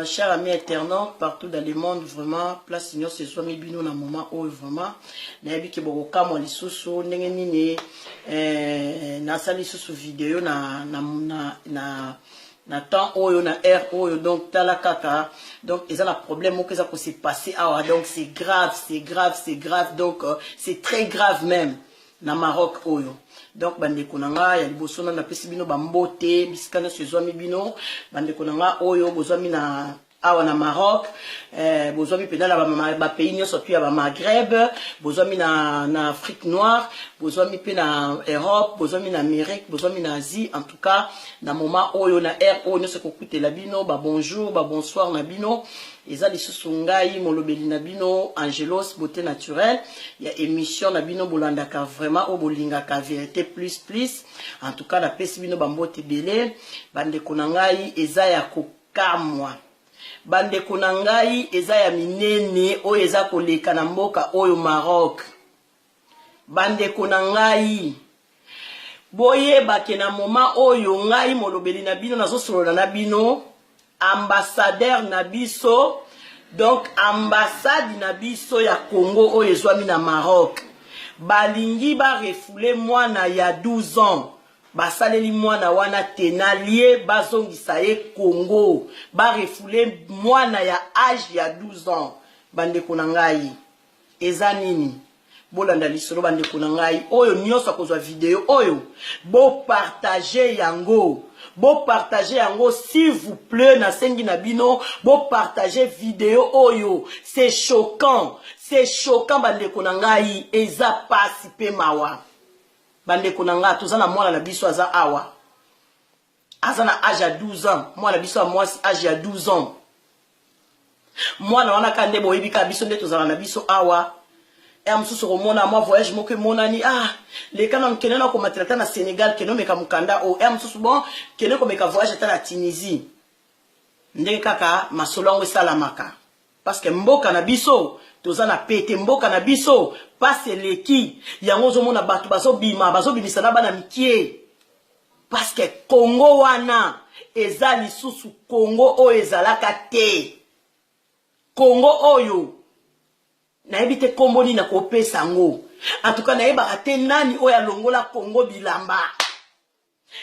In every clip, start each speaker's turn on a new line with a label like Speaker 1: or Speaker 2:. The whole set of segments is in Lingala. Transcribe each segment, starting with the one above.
Speaker 1: Chers amis internautes partout dans le monde, vraiment place nyonso ezwami bino na moment oyo, vraiment nayebi ke bokokamwa lisusu ndenge nini nasali lisusu video na temps oyo, na heure oyo. Donc tala kaka, donc eza na problème moko eza kose passer awa. Donc c'est grave, c'est grave, c'est grave, donc c'est très grave même na Maroc oyo. Donc bandeko na nga, ya liboso na napesi bino bambote bisika nyonso ezwami bino. Bandeko na nga oyo bozwami na awa na Maroc, bozwami mpenza na bapays nyonso tu ya Bamaghreb, bozwami na Afrique noire, bozwami mpe na Europe, bozwami na Amérique, bozwami na Asie, en tout cas na moment oyo, na heure oyo nyonso ekokutela bino, babonjour, babonsoir na bino. Eza lisusu ngai molobeli na bino, Angelos Beauté Naturelle, ya émission na bino bolandaka vraiment, oyo bolingaka, Vérité Plus Plus. En tout cas napesi bino bambote ebele, bandeko na ngai. Eza ya kokamwa, bandeko na ngai, eza ya minene oyo eza koleka na mboka oyo Maroc. Bandeko na ngai, boyebake na moment oyo ngai molobeli na bino nazosolola na bino, ambassadeur na biso, donc ambassade na biso ya Congo oyo ezwami na Maroc, balingi barefouler mwana ya 12 ans. Basaleli mwana wana tenalie, bazongisa ye Congo. Barefouler mwana ya âge ya 12 ans. Bandeko na ngai, eza nini? Bolanda lisolo, bandeko na ngai. Oyo nyonso akozwa video oyo, bopartager yango, bopartager yango s'il vous plaît. Nasengi na bino, bopartager video oyo. C'est choquant, c'est choquant, bandeko na ngai. Eza pasi mpe mawa, bandeko na ngai. Toza na mwana na biso aza awa, aza na âge ya 12 ans. Mwana biso ya mwasi, âge ya 12 ans. Mwana wana kaka nde boyebi kaka biso nde tozala na biso awa. Ya mosusu komona mwa voyage moko emonani, ah, leka na kende na komatela ata na Sénégal, kende omeka mokanda oyo. Ya mosusu, bon, kende komeka voyage ata na Tunisie, ndenge kaka masolo yango esalamaka, parce que mboka na biso toza na pete, mboka na biso pasi eleki. Yango ozomona bato bazobima, bazobimisa na bana mikie, parce que Congo wana eza lisusu Congo oyo ezalaka te. Congo oyo nayebi te nkombo nini nakopesa yango. En tout cas nayebaka te nani oyo alongola Congo bilamba,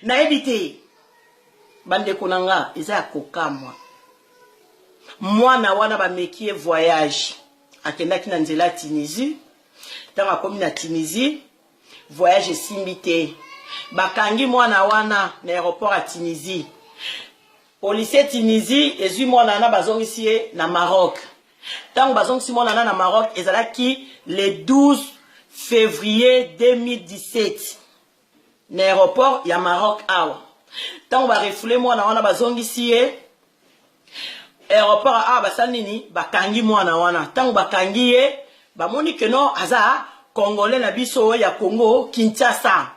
Speaker 1: nayebi te. Bandeko na nga, eza ya kokamwa. Mwana wana bameki ye voyage, akendaki na nzela ya Tunisie. Ntango akomi na Tunisie, voyage esimbi te, bakangi mwana wana na aéroport ya Tunisie. Policier Tunisie ezwi mwana wana, bazongisi ye na Maroc. Ntango bazongisi mwana wana na Maroc, ezalaki le 12 février 2017 na aéroport ya Maroc awa. Ntango barefouler mwana wana, bazongisi ye aéroport awa, basali nini? Bakangi mwana wana. Ntango bakangi ye, bamoni que non, aza Congolais na biso ya Congo Kinshasa.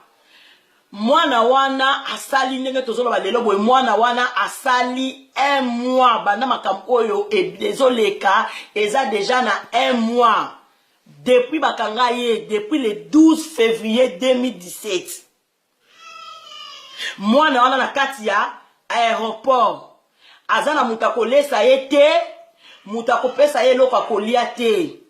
Speaker 1: Mwana wana asali ndenge tozoloba lelo boye, mwana wana asali un mois banda makambo oyo ezoleka. Eza déjà na un mois depuis bakanga ye, depuis le 12 février 2017. Mwana wana na kati ya aéroport, aza na moto akolesa ye te, moto akopesa ye eloko akolia te.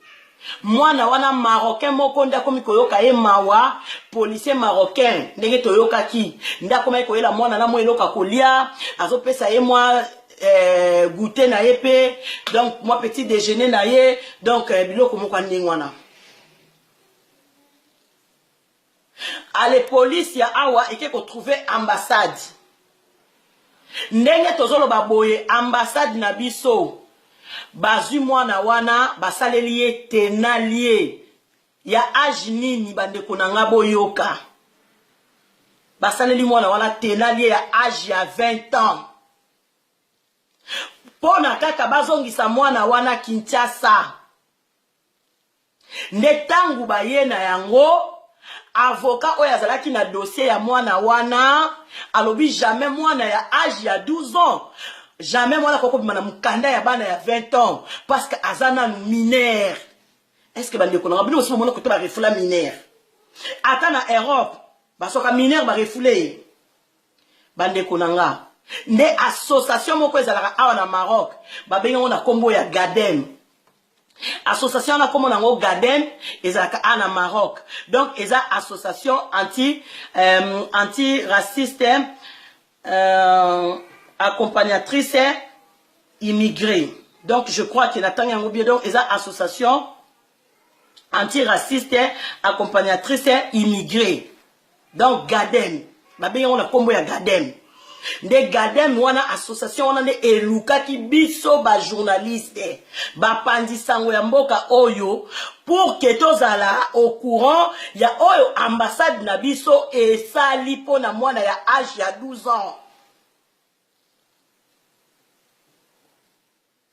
Speaker 1: Mwana wana, Marocain moko nde akomi koyoka ye mawa, policier marocain ndenge toyokaki, nde akomaki koyela mwana na mwa eloko akolia, azopesa ye mwa goûter na ye mpe, donc mwa petit déjeuner na ye, donc biloko moko ya ndenge wana. Ale polise ya awa eke kotrouver ambassade. Ndenge tozoloba boye, ambassade na biso bazwi mwana wana, basaleli ye tenalie ya âge nini? Bandeko na nga, boyoka, basaleli mwana wana tenalie ya âge ya 20 ans mpo na kaka bazongisa mwana wana Kinshasa. Nde ntango baye na yango, avocat oyo azalaki na dossier ya mwana wana alobi: jamais mwana ya âge ya 12 ans, jamais mwana akoki kobima na mokanda ya bana ya 20 ans, parce que aza nanu mineur. Est ce que, bandeko nanga, bino bosi bomona kote barefouler mineur? Ata na Europe, basoka mineur barefouler ye. Bandeko na nga, Nde association moko ezalaka awa na Maroc, babengi yango na kombo ya Gadem. Association wana kombo na yango Gadem, ezalaka awa na Maroc. Donc eza association anti anti raciste accompagnatrice immigré. Donc je crois que natangi yango bien. Donc eza association anti-raciste accompagnatrice immigré. Donc Gadem, babengi yango na kombo ya Gadem. Nde Gadem wana, association wana nde elukaki biso ba journaliste, bapanzi sango ya mboka oyo, pour que tozala au courant ya oyo ambassade na biso esali mpo na mwana ya age ya 12 ans.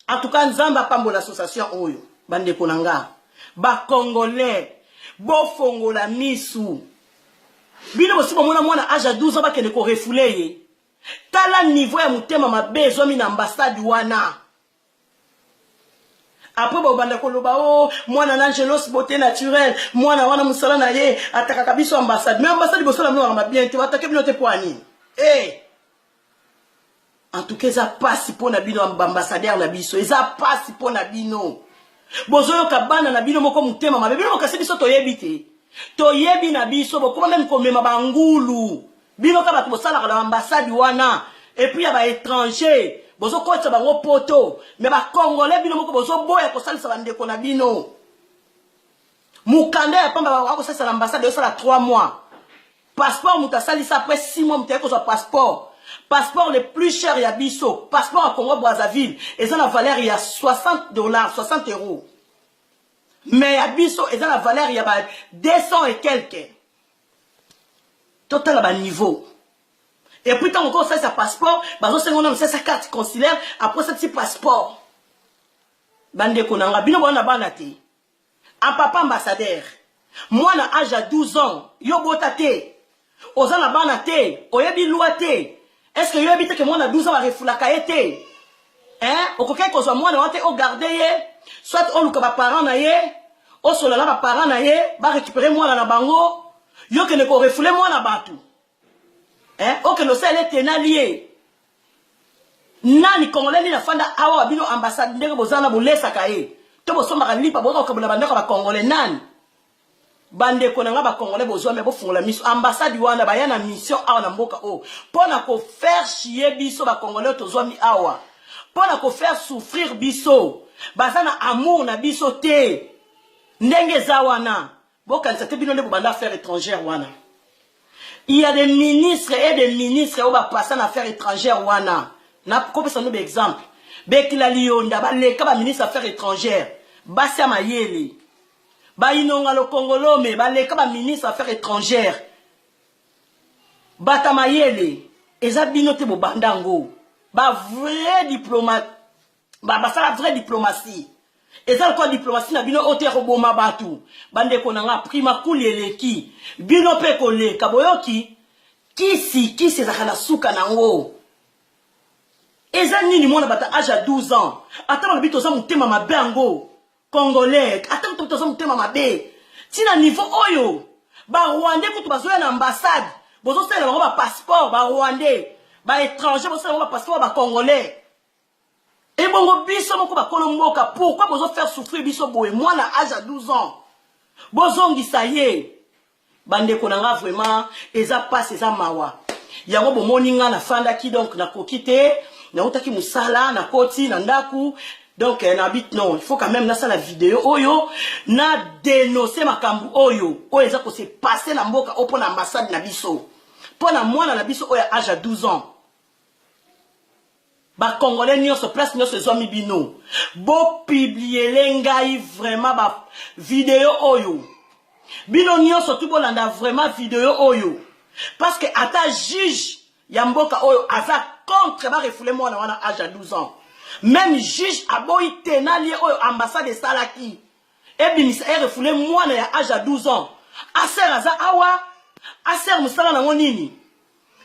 Speaker 1: En tout cas, Nzambe apambola association oyo, bandeko na nga. Ba Congolais, bofongola misu. Bino bosi bomona mwana age ya 12 ans bakende ko refouler ye. Tala niveau ya motema mabe ezwami na ambassade wana. Après bobanda koloba o oh, mwana na Angelos beauté naturelle, mwana wana musala na ye atakaka biso ambassade. Mais ambassade bosala bino makambo bien te, batake bino te po nini? Eh! En tout cas eza pasi pona bino ba ambassadeur na biso, eza pasi pona bino. Bozoyoka bana na bino moko motema mabe, bino bokasi biso toyebi te. Toyebi na biso bokoma meme komema bangulu. Bino ka bato bosalaka na ambassade wana et puis ya ba étranger bozokotisa bango poto, mais ba congolais bino moko bozoboya kosalisa bandeko na bino. Mukanda ya pamba bakosalisa na ambassade osala 3 mois. Passeport moto asalisa après 6 mois moto aye kozwa passeport. Passeport le plus cher ya biso, passeport ya Congo Brazzaville eza na valeur ya 60 dollars, 60 euros. Mais ya biso eza na valeur ya ba 200 et quelques. Totala ba niveau. Et puis ntango okosalisa passeport, bazosenga nanu osalisa carte consulaire, après osalisi passeport. Bandeko na nga, bino boza na bana te. Un papa ambassadeur, mwana age ya 12 ans, yo bota te, oza na bana te, oyebi loi te. Est-ce que yo oyebi te ke mwana 12 ans barefulaka ye te? Hein? Okokaki kozwa mwana wana te ogarde ye, soit oluka ba parents na ye, osola na ba parents na ye, ba récupérer mwana na bango, yo kende ko refouler mwana bato. Hein? Okende osala ye tenali ye. Nani congolais nini afanda awa bino ambassade ndenge boza na bolesaka ye to bosombaka lipa boyoka kokabola bandako ya bacongolais nani? Bandeko na nga bacongolais bozwa me bofungola miso. Ambassade wana baya na mission awa na mboka oyo mpo na kofaire chier biso bacongolais oyo tozwami awa, mpo na kofaire souffrir biso. Baza na amour na biso te ndenge eza wana. Bokanisa te bino nde bobanda affaire étrangère wana. Il y a des ministres et des ministres oyo bapasa na affaire étrangère wana. Nakopesa bino baexemple. Bekila Liyonda baleka ba ministre affaires étrangères, basi ya mayele. Bainonga Lokongolome baleka ba ministre affaires étrangères. Bata mayele eza bino te bobanda yango. Ba vrai diplomate, ba basala vraie diplomatie. Eza lokola diplomatie na bino oyo te ya koboma bato. Bandeko na nga, primakuli eleki bino mpe koleka. Boyoki kisi kisi ezalaka na suka nango. Eza nini mwana bata age ya 12 ans, ata balobi toza motema mabe yango congolais, ata kutu toza motema mabe ntina niveau oyo. Ba rwandais kutu bazoya na ambassade, bozosalela bango ba passeport. Ba rwandais, ba étranger, bozosalela bango ba passeport ba congolais. Ebongo biso moko bakolo mboka, pourquoi bozo faire souffrir biso boye? Mwana age ya 12 ans bozongisa ye. Bandeko na nga, vraiment eza pasi, eza mawa. Yango bomoni nga nafandaki, donc nakoki te, nautaki mosala, nakoti na ndaku, donc nabi non, il faut quand même nasala video oyo na dénoncer makambo oyo oyo eza kose passer na mboka oyo, mpo na ambassade na biso, mpo na mwana na biso oyo ya age ya 12 ans. Ba congolais nyonso, place nyonso ezwami bino, bopublier ngai vraiment ba video oyo. Bino nyonso tu bolanda vraiment video oyo, parce que ata juge ya mboka oyo aza contre barefouler mwana wana age ya 12 ans. Même juge aboyi tenalie oyo ambassade esalaki ebimisa erefouler mwana ya age ya 12 ans. ACR aza awa, ACR mosala nango nini?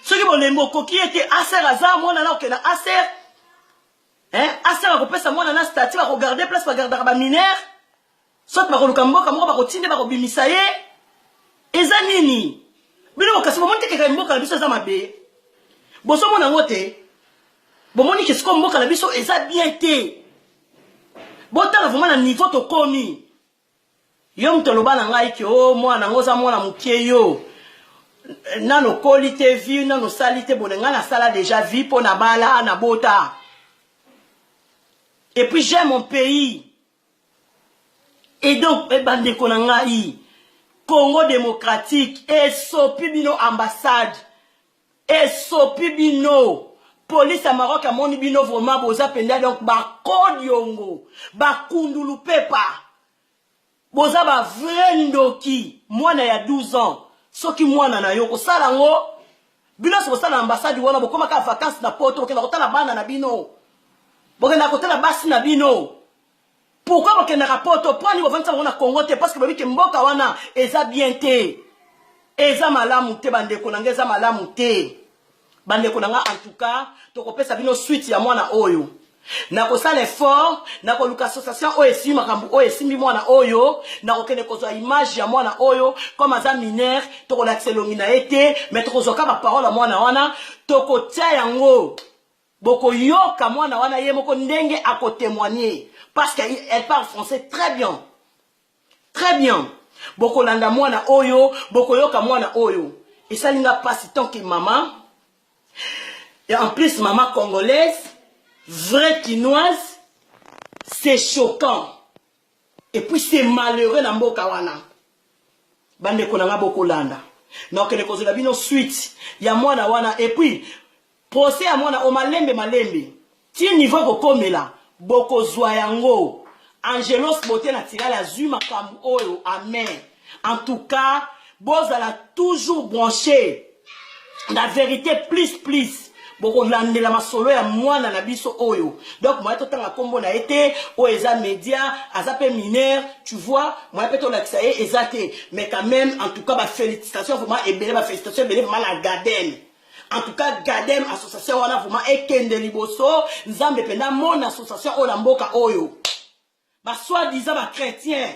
Speaker 1: Soki bolembo okoki ye te, ACR aza mwana na okende ACR, hein? ACR akopesa mwana na statut, bakogarde place bagardaka baminere, soki bakoluka mboka moko bakotinde bakobimisa ye. Eza nini bino bokasi bomoni te keka mboka na biso eza mabe? Bozomona yango te. Bomoni ke sikoyo mboka na biso eza bien te. Botala vraiment na niveau tokomi. Yo moto oloba na ngai ke o oh, mwana yango oza mwana moke yo nano okoli te vie nano osali te bone ngai nasala deja vie mpo na bala na bota et puis j'aime mon pays. Et donc eh, bandeko na ngai, Congo démocratique esopi bino, ambassade esopi bino, police ya Maroc amoni bino vraiment boza mpenza donc bakodiongo bakundulu pepa, boza ba vrai ndoki. Mwana ya 12 ans, soki mwana na yo kosala yango, bino nyonso bosala na ambassade wana, bokomaka vacance na Poto, bokenda kotala bana na bino, bokenda kotala basi na bino. Pourquoi bokendaka Poto? Mpo ani bovandisa bango na Congo te? Parce que boyebi ke mboka wana eza bien te, eza malamu te. Bandeko na ngai, eza malamu te, bandeko na ngai. En tout cas, tokopesa bino suite ya mwana oyo. Nakosala effort, nakoluka association oyo esimbi makambo oyo esimbi mwana oyo. Nakokende kozwa image ya mwana oyo. Comme aza mineur, tokolakisa elongi na ye te, mais tokozwa ka baparole ya mwana wana, tokotia yango, bokoyoka mwana wana ye moko ndenge akotémoigner, parce que elle parle français très bien, très bien. Bokolanda mwana oyo, bokoyoka mwana oyo. Esali nga mpasi tant que mama, et en plus mama congolaise, vraie Kinoise. C'est choquant et puis c'est malheureux na mboka wana. Bandeko na nga, bokolanda, nakokende kozwela bino suite ya mwana wana et puis procès ya mwana o malembe malembe ti niveau ekokomela, bokozwa yango. Angelos Bote na Tirale azwi makambo oyo. Amen. En tout cas, bozala toujours branché na Vérité Plus Plus. Bokolandela masolo ya mwana na biso oyo. Donc moya totanga nkombo na ye te, oyo eza média, aza mpe mineur, tu vois, moya mpe tolakisa ye eza te. Mais quand même, en tout cas, bafélicitation vraiment ebele, bafélicitation ebele vraiment na Gadem. En tout cas, Gadem, association wana vraiment ekende liboso. Nzambe mpenza mona association oyo na mboka oyo. Basoi-disant bachrétien,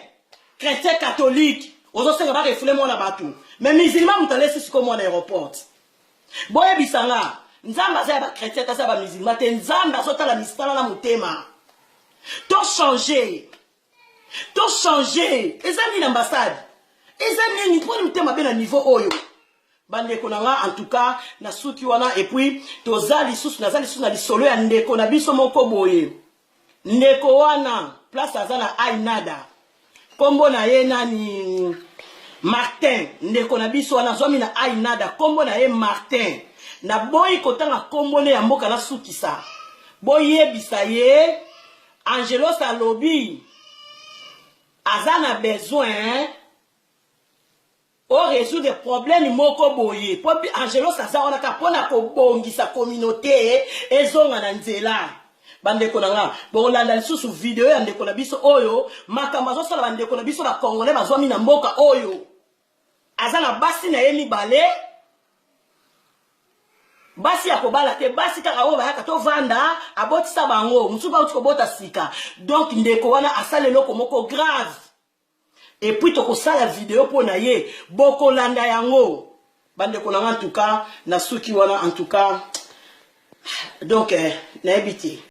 Speaker 1: chrétien catholique, ozosenga barefouler mwana bato, mais musulman moto alesi sikoyo mwana aéroport. Boyebisa nga, Nzambe aza ya bachrétien te, aza ya bamusulman te. Nzambe azotala misala na motema. Tochange, tochange. Eza nini ambassade? Eza nini? Mponi motema mabe na niveau oyo, bandeko na nga? En tout cas, na suki wana. Et puis toza lisusu, naza lisusu na lisolo ya ndeko na biso moko boye. Ndeko wana, place aza na Ainada, nkombo na ye nani? Martin. Ndeko na biso wana azwami na Ainada, nkombo na ye Martin. Naboyi kotanga nkombo ne ya mboka, nasukisa. Boyebisa ye Angelos alobi aza na besoin orésoudre problème moko boye, mpo Angelos aza wana kaka mpona kobongisa communauté ezonga na nzela. Bandeko na nga, bokolanda lisusu video ya ndeko na biso oyo, makambo azosala bandeko na biso bacongolais bazwami na mboka oyo. Aza na basi na ye mibale, basi ya kobala te, basi kaka oyo bayaka tovanda, abotisa bango, mosusu bauti kobota sika. Donc ndeko wana asala eloko moko grave et puis tokosala video mpo na ye, bokolanda yango, bandeko na nga. En tout cas, na suki wana. En tout cas, donc nayebi te.